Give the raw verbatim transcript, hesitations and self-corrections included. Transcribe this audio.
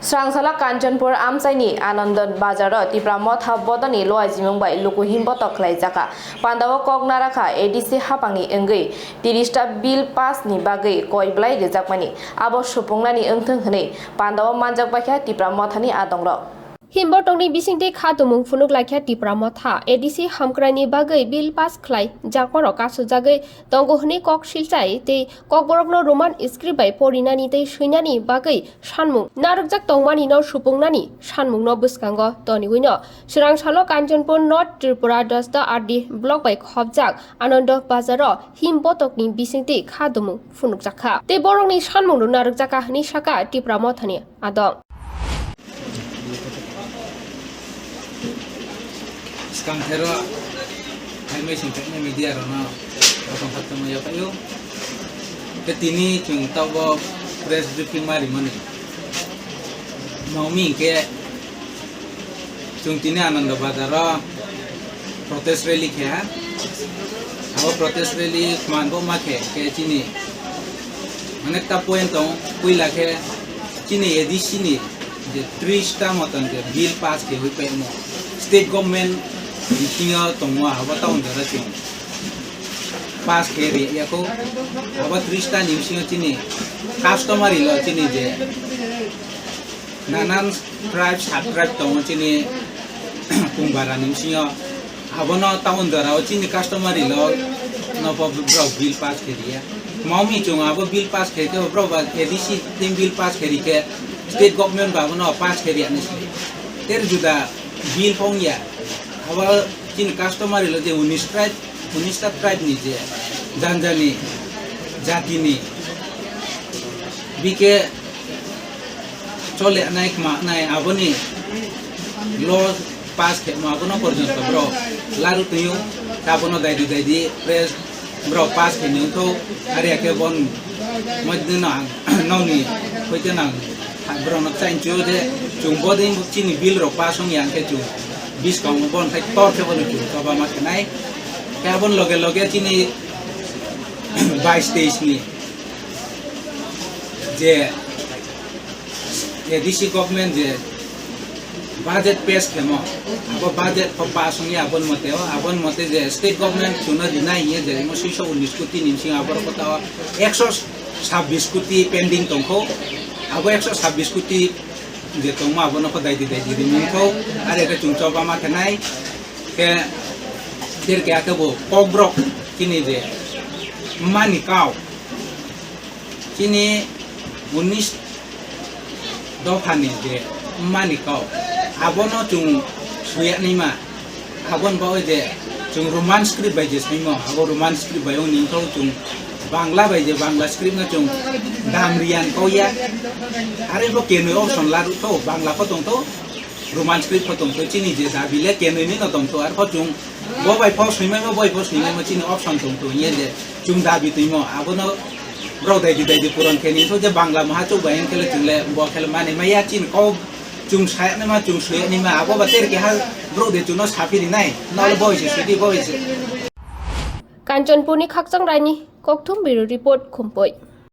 Srangsalo Kanchanpur amchaini Ananda Bazaro Tipra Motha bodoni luaijimung bai luku himbotok khlaijakha. Pandao kok narakha A D C hapangni wngwi tirista bill pass ni bagwi koi belai rijakmani abo supungnani wngthwng hwnwi pandao manjak baikha Tipra Mothani adongrok. Himbotokni bisingtwi kha tumung phunuk laikha Tipra Motha, A D C hamkraini bagwi bill pass khlai jakmano kasujagwi tongo hwnwi kok silchai tei Kokborokno Roman script bai porinani tei swinani bagwi sanmung narwkjak tongmanino supungnani sanmungno bwskango toniwino swrangsalo Kanchanpur North Tripura Dasda R D block bai khopjak Ananda Bazaro him botokni bisingtwi kha tumung phunukjakha tei borokni sanmungno narwkjakha hwnwi sakha Tipra Mothani adong. Swkang thero hai mechang phaiknai media rokno jotono khatungma yaphaio. Tei tini chwng tabuk press briefing ma rimani. Mao mi hinkhe chwng tini Ananda Bazar o protest rally khe ha. Abo protest rally manbo ma khe, khe chini onekta point tong, puila khe chini A D C ni je tris ta moton je bill pass khe hui paimo, state government bisingo tongo, abo town jora chini pass khe ri yako. Abo tris ta ni bisingo chini customary law chini je nanan tribe, sub tribe tongo chini Kungbara ni bisingo. Abono town jora o chini customary law no bo borok bill pass khe riya. Mao mi chwng abo bill pass khe khe borok ba A D C team bill pass khe ri khe state government ba abono pass khe riya ni sini. Ter juda bill pong ya. Abo chini customary law je unis tribe, unis ta tribe ni je janjani jatini bike chole nai kma nai aboni law pass khe ma abono porjonto borok laru twiyo abono daidi daidi press borok pass khe ni wngkho. Are khe bon moddino ang nokni hoite nang borokno chainchio je chwng bodin chini bill rok pass wng ya khe chwng biskang bon khai tor khe bono chwng choba ma khe nai. Khe aboni loge loge chini bais teis ni je A D C government je budget pass khemo, abo budget ko pass wngya aboni mote o, aboni mote je state government chwngno rinai hiye je imo swiso unis koti ni bisingo aborok kota o ekso sabbis koti pending tongkho, abo ekso sabbis koti je tongma abono kho daidi daidi rimung kho, are khe chwng choba ma khe nai khe ter khe akhe bo kokborok chini je mani kau. Chini unis dophani je mani kau, abono chwng suyanaima, aboni bagwi je chwng Roman script bai je saimo, abo Roman script bai wng ningkho chwng Bangla bai je Bangla script no chwng dam riyan kau ya, are bo kenwi option larwkho, Bangla pho tongtho, Roman script pho tongtho, chini je dabi le kenwi ni no tongtho, arpho chwng bo bai pho swimaimo, bo bai pho swimaimo, chini option tongtho, hiye je chwng dabi twimo, abono borok daidi daidi puron khe ningkho je Bangla maha chuk bai wng khe le chwng le bo khe le mani maya chini kok chwng sayanaima, chwng suyanaima, abo ba ter keha borok de chwngno saphirinai, nole bo bai se sudi, bo bai se. Kanchanpurni Khakchang Raini Kokthum Bureau Report, Khumpui.